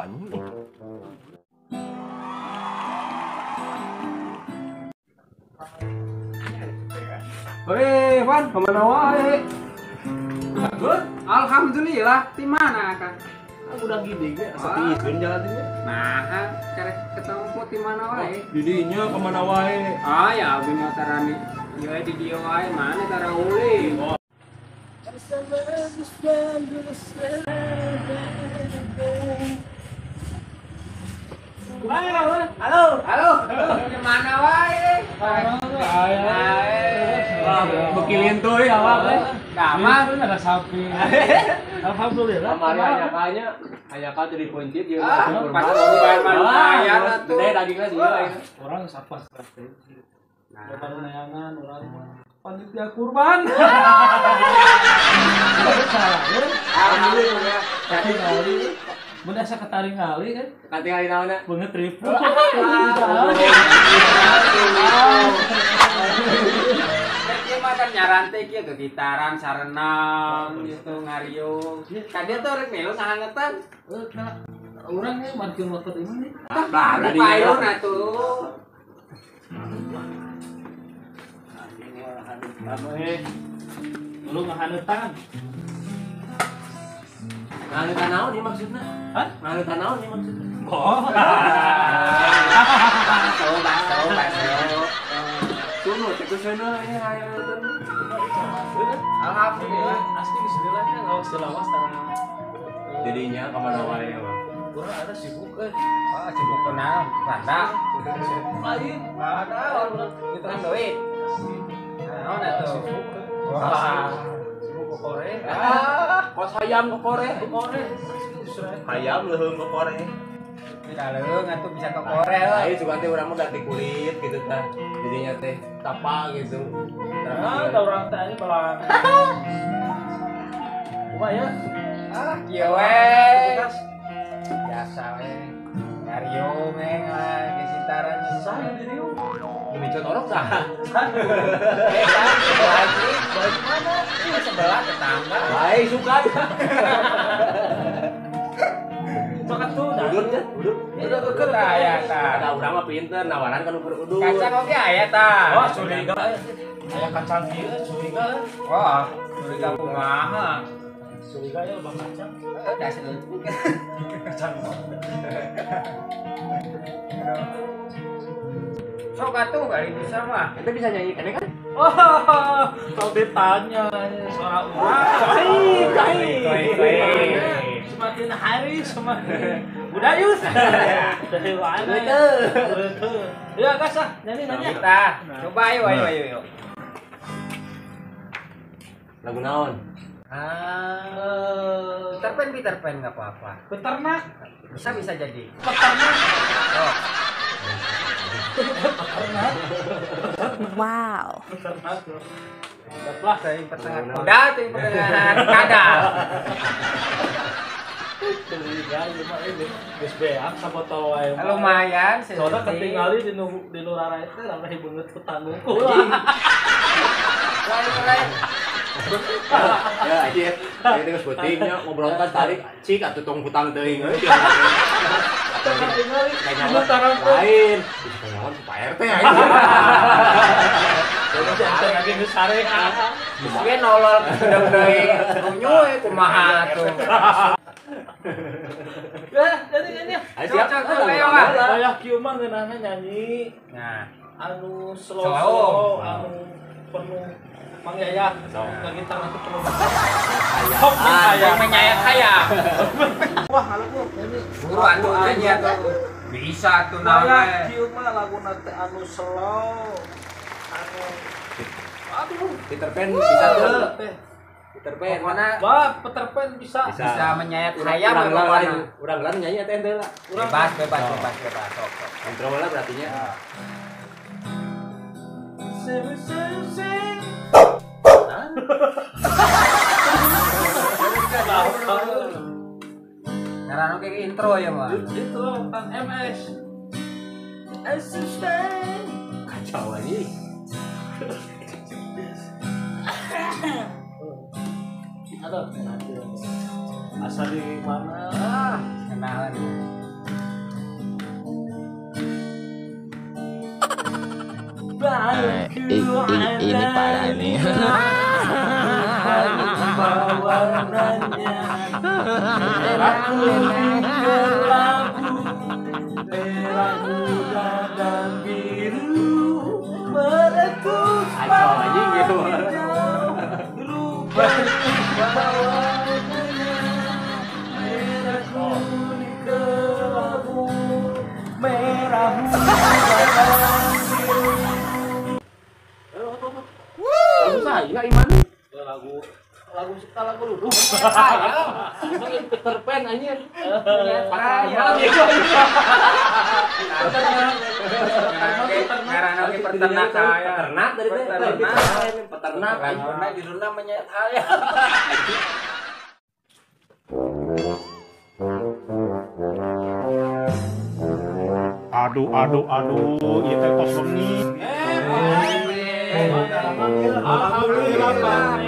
Anjing. Hei, Wan, kemana wae? Good. Alhamdulillah, di mana kan? Aku udah gini ge, asa tiiseun jalan teh. Nah, karek ketemu di mana wae? Didinya kemana wae? Ah, ya abi mah tarani. Ieu di dieu wae, mana tara ulin. Oh. Halo, halo, di mana wae? Wah, bekilin tuh ya awak eh. Kamar ada sapi. Alhamdulillah. Kamari anyakanya, anyaka jadi kuncit ya. Pas kurban mah lumayan atuh. Gede dagingnya sih ya. Orang sapa strategi. Nah, baru nayangan orang panitia kurban. Alhamdulillah. Kali. Mun asa kataringali kan. Katingali naonna? Beungeut ribu. Ieu mah kan nyarante kieu gegitaran sarenang gitu ngariung. Ka dieu tuh rek milu sahangetan. Heuh, urang ge parkir motor ieu nih. Tah, payun atuh. Lu ngahaneutan. Ngahaneutan naon ieu maksudna? Hah? Ngahaneutan naon ieu maksudna? Oh. Bakso, bakso, bakso. Sunu, teh sunu ieu ngahaneutan. Alhamdulillah. Asli bismillah nya lawas lawas tanah. Jadinya ka mana wae mah. Urang ada sibuk euy. Ah, sibuk kunaon? Randa. Lain. Randa, ngitungan duit. Naon atuh? Wah. Sibuk kokore. Ah, kos hayam kokore. Kokore. Hayam leuheung kokore. Tidak leuheung atuh bisa kokore heuh. Ayo sugan teh urang mah ganti kulit gitu tah. Jadinya teh tapa gitu. Nah, da urang teh aya belang. Kumaha ya? Ah, kieu we. Biasa we. Ngariung we di sintaran saha di dieu? Micon orok saha? Eh, lagi balik mana? Ini sebelah tetangga. Baik, suka. Sok atuh, udur nya, udur. Udur keur aya tah. Ada urang mah pinter nawaran kan ukur udur. Kacang oge aya tah. Wah, curiga. Aya kacang kieu curiga. Wah, curiga kumaha? Curiga ya lubang kacang. Udah selesai. Kacang. Sok atuh bari bisa mah. Ente bisa nyanyi kene kan? Oh, kalau ditanya suara urang. Baik, baik. Semakin hari semakin budayus. Dari mana? Ya, gas ah, nyanyi nyanyi. Kita coba ayo ayo ayo ayo. Lagu naon? Ah, Peter Pan nggak apa-apa. Peternak bisa bisa jadi. Peternak. Oh. Peternak. Wow. Peternak. Udah dari pertengahan. Udah dari pertengahan. Kadal. Curiga ieu mah ini geus beak sabotol wae. Lumayan sih. Soalnya ketinggali di nu rara teh rame beungeut hutang hungkul. Lain-lain. Ya, iya. Ini geus beuting nya ngobrol kan tarik cik atuh tong hutang teuing euy. Ketinggali lain. Geus kanyawan ku Pak RT anjing. Terus ente lagi geus sare. Geus nolol gedeng deui. Runyu we kumaha atuh. Ya, jadi nyanyi. Ayo siap. Ayo ah. Wayah kieu mah ngeunahna nyanyi. Nah, anu slow, anu penuh Mang Yaya, lagi gitar nanti penuh. Hop, hayam menyayat hayam. Wah, halo bu. Buru atuh nyanyi atuh. Bisa atuh naon. Wayah kieu mah laguna teh anu slow. Anu aduh, Peter Pan bisa tuh. Peter Pan. Wah, Peter Pan bisa. Bisa menyayat hayam. Urang lah nyanyi atuh ente lah. Bebas, bebas, bebas, bebas. Sok, sok. Intro lah berarti nya. Sing sing sing. Ngaran oke intro ya mah. Intro kan MS. Asisten. Kacau aja. Atau asal di mana? Kenalan. Ini parah nih. Warnanya merah kuning kelabu, merah muda dan biru, meletus gitu. Rubah warnanya merah kuning kelabu, merah muda dan biru. Lagu saya Iman. Lagu suka lagu lu. Mungkin Peter Pan anjir. Ngaran oge peternak saya. Peternak dari teh. Peternak. Peternak judulna menyet hayam. Aduh aduh aduh, ieu teh tos wengi. Alhamdulillah.